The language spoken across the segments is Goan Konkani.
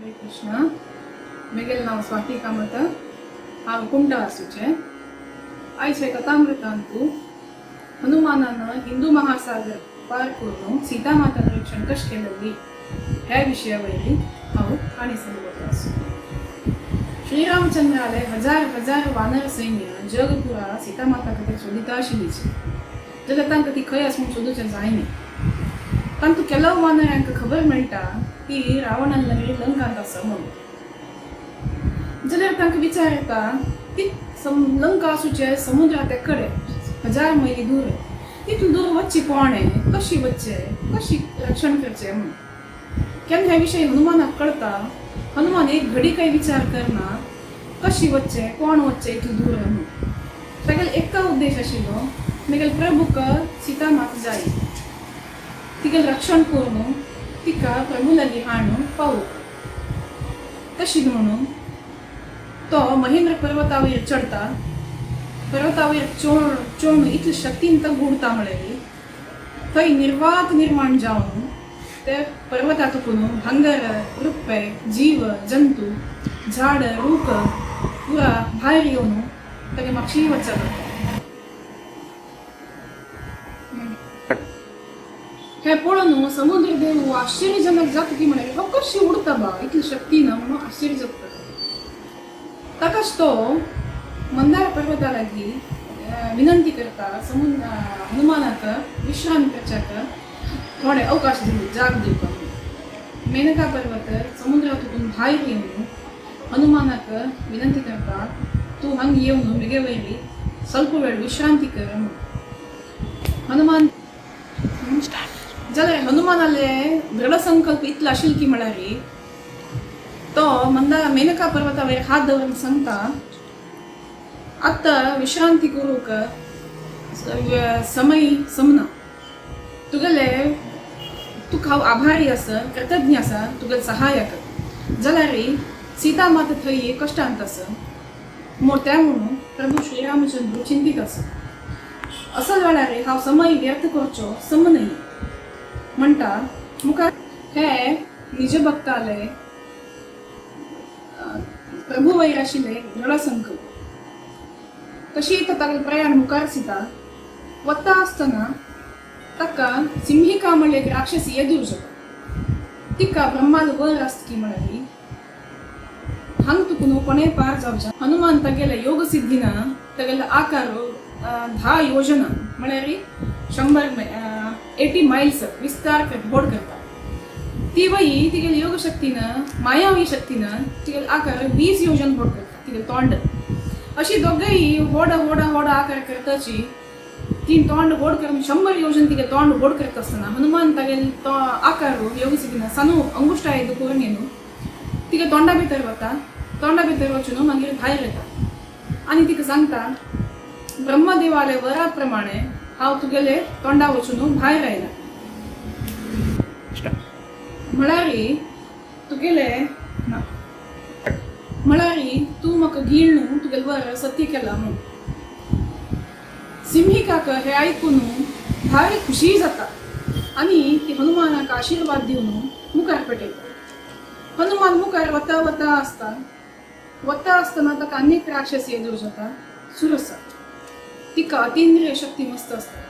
हरे कृष्ण. मेगेलें नांव स्वाती कामत. हांव कुमटा आसूचें. आयचे कथामृतांतु हनुमानान हिंदू महासागर पार करून सीता मातान रक्षण कशें केलेली ह्या विशया वयली हांव काणी सांगपाचो आसा. श्रीरामचंद्राले हजार हजार वानर सैन्य जग पुरा सीता माता खातीर सोदिता आशिल्लीच, जाल्यार तांकां ती खंय आसा म्हूण सोदूचें जायना. तांतूं केलव वानरांक खबर मेळटा ती रावणान नगरी लंकांत आसा म्हणून. जाल्यार तांकां विचार येता ती लंका आसूचे समुद्रा ते कडे हजार मैली दूर, तितून दूर वच्ची कोणें, कशी वच्चें, कशी रक्षण करचें म्हणून. केन्ना ह्या विशय हनुमानाक कळटा. हनुमान एक घडी काय विचार करना कशी वच्चें, कोण वच्चें इतलें दूर म्हणून. तागेलो एकच उद्देश आशिल्लो, मेगेले प्रभूक सीता मात जाय, तिगेलें रक्षण करून तिका प्रभू लागीं हाडून पावोवंक. तशी म्हणून तो महेंद्र पर्वता वयर चडटा. पर्वता वयर चोण इतले शक्तीन तो उडता म्हळ्यार थंय निर्वात निर्माण जावन ते पर्वता तुकून भांगर, रुप्पे, जीव जंतू, झाड, रूख पुरा भायर येवन तागे मागशी वचप. हे पळोवन समुद्र देव आश्चर्यजनक जाता की म्हळ्यार हो कशी उडता बा इतली शक्ती ना म्हणून आश्चर्य जाता. ताकाच तो मंदार पर्वता लागीं विनंती करता समुद्र हनुमानाक विश्राम करच्याक थोडे अवकाश दिवं, जाग दिवपाक. मेनका पर्वत समुद्रातून भायर येवन हनुमानाक विनंती करता, तूं हांग येवन मेगे वयली ಸ್ವಲ್ಪ वेळ विश्रांती कर म्हणून. हनुमान जाल्यार हनुमानाले दृढ संकल्प इतलो आशिल्लो की म्हळ्यार तो मंदा मेनका पर्वता वयर हात दवरून सांगता, आतां विश्रांती करूंक समय समना, तुगेले तुका हांव आभारी आसा, कृतज्ञ आसा तुगेले सहायक. जाल्यार सीता माता थंय कश्टांत आसा मोट्या म्हणून प्रभू श्रीरामचंद्र चिंतीत आसा. असल वेळार हांव समय व्यर्थ करचो सम न्हय म्हणटा मुखार. हे निज भक्ताले प्रभू वयर आशिल्ले दृढ संकल्प. तशी तो तागेलें प्रयाण मुखार सीता वता आसतना ताका सिंहिका म्हणले एक राक्षसी एदूर जाता. तिका ब्रह्माल वर आसता की म्हळ्यार हांग तुकून कोणें पार जावचें. हनुमान तागेले योग सिद्धीन तागेलो आकार 10 योजना म्हळ्यार 100 80 मायल्स विस्तार व्हड करता. ती वही तिगेली योग शक्तीन, मायावी शक्तीन तिगेलो आकार 20 योजन व्हड करता तिगेलें तोंड. अशी दोगय व्हड व्हड व्हड आकार करताची ती तोंड व्हड करून 100 योजन तिगे तोंड व्हड करता आसतना हनुमान तागेले तो आकार योग सिद्धीन सानू अंगुष्टा येदो करून येवन तिगे तोंडा भितर वता. तोंडा भितर वचून मागीर भायर येता आनी तिका सांगता, ब्रह्मदेवाले वरा प्रमाणे हांव तुगेले तोंडा वचून भायर आयला. म्हळ्यार तुगेले ना म्हळ्यार तूं म्हाका गिळ्ळू तुगेलें वर सत्य केला म्हणून. सिंहिकाक हे आयकून भारी खुशी जाता आनी ती हनुमानाक आशिर्वाद दिवन मुखार पेटयता. हनुमान मुखार वता वता आसता. वता आसतना ताका आनीक राक्षसी एदूर जाता, सुरसा. तिका अतिंद्रिय शक्ती मस्त आसता.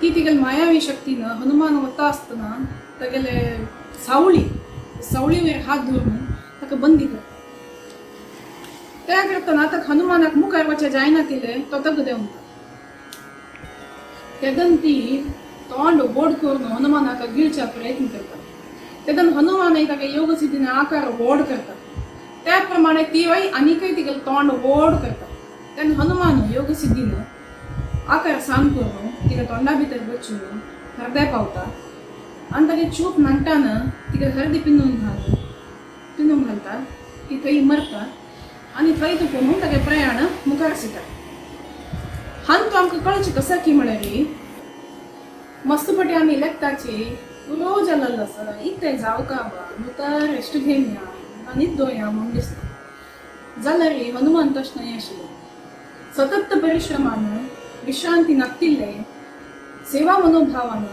ती तिगेले मायावी शक्तीन हनुमान वता आसतना तागेले सावळी सावळी वयर हात धरून ताका बंदी करता. त्या करतना ताका हनुमानाक मुखार वचें जायना तिलें तो तग देंवता. तेदन ती तोंड व्हड करून हनुमानाक गिळच्या प्रयत्न करता. तेदन हनुमानय ताका योग सिद्धीन आकार व्हड करता. त्या प्रमाणे ती आनीकय तिगेलें तोंड व्हड करता. तेन्ना हनुमान योग सिद्धीन आकार सान करून तिका तोंडा भितर वचून हरदे पावता आनी तागे चूप नांगटान तिका हरदी पिनून घालता. ती थंय मरता आनी थंय तुकून तागे प्रयाण मुखार सिता. हांतू आमकां कळचें कसा की म्हळ्यार मस्त पटी आमी लेखताची पुरो जाल्लो आसा, इतलें जावका बा नुतर रेस्ट घेवया आनी दोया म्हूण दिसता. जाल्यार हनुमान तशें न्हय आशिल्लो. सतत परिश्रमान, विश्रांती नातिल्ले सेवा मनोभावान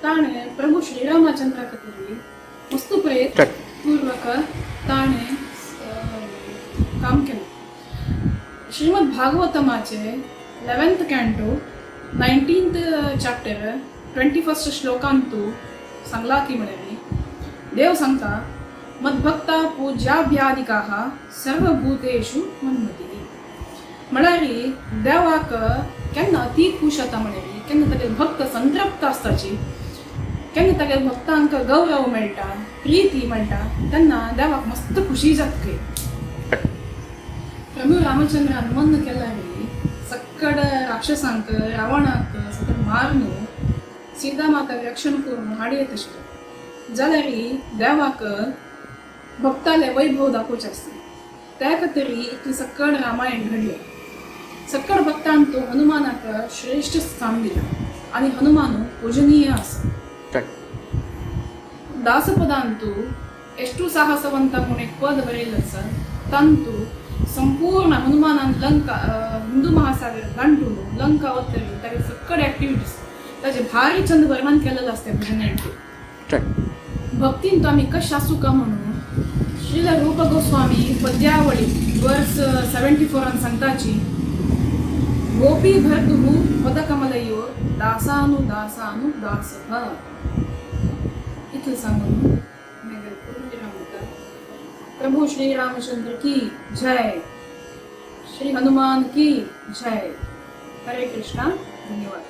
ताणें प्रभू श्रीरामचंद्रा खातीर वस्तू प्रयत्न पूर्वक ताणें काम केलें. Shrimad भागवतमाचे 11th canto 19th chapter 21st श्लोकांतू सांगला की म्हळ्यार देव सांगता, मद्भक्ता पूज्याभ्याधिकाः सर्वभूतेषु मन्मतिः. म्हळ्यार देवाक केन्ना अती खूश जाता म्हळ्यार केन्ना तागे भक्त संतृप्त आसताची, केन्ना तागे भक्तांक गौरव मेळटा, प्रिती मेळटा, तेन्ना देवाक मस्त खुशी जाता. प्रभू रामचंद्रान मन केल्यार सक्कड राक्षसांक रावणाक सगळें मारून सीता माताक रक्षण करून हाडयत आशिल्लें. जाल्यार देवाक भक्ताले वैभव दाखोवचें आसता, त्या खातीर इतली सक्कड रामायण घडलें. सक्कड भक्तान तो हनुमानाक श्रेश्ठ स्थान दिलां आनी हनुमान पूजनीय आसा. दासपदांतु ಎಷ್ಟು ಸಾಹಸವಂತ म्हूण एक पद बरयल्लें आसा. तांतू संपूर्ण हनुमानान लंका हिंदू महासागर दांटून लंका वतली तागे सक्कड एक्टिविटीज ताजें भारी चंद वर्णन केलेलें आसता भजनांतू. भक्तीन तो आमी कशें आसूं म्हणून श्रील रूप गोस्वामी पद्यावळी वर्स 74 सांगताची, गोपी भर्तुः पदकमलयो दासानु दासानु दासः. इतलें सांगून मागीर पूर्ण विराम दिता. प्रभु श्री रामचंद्र की जय, श्री हनुमान की जय. हरे कृष्णा. धन्यवाद.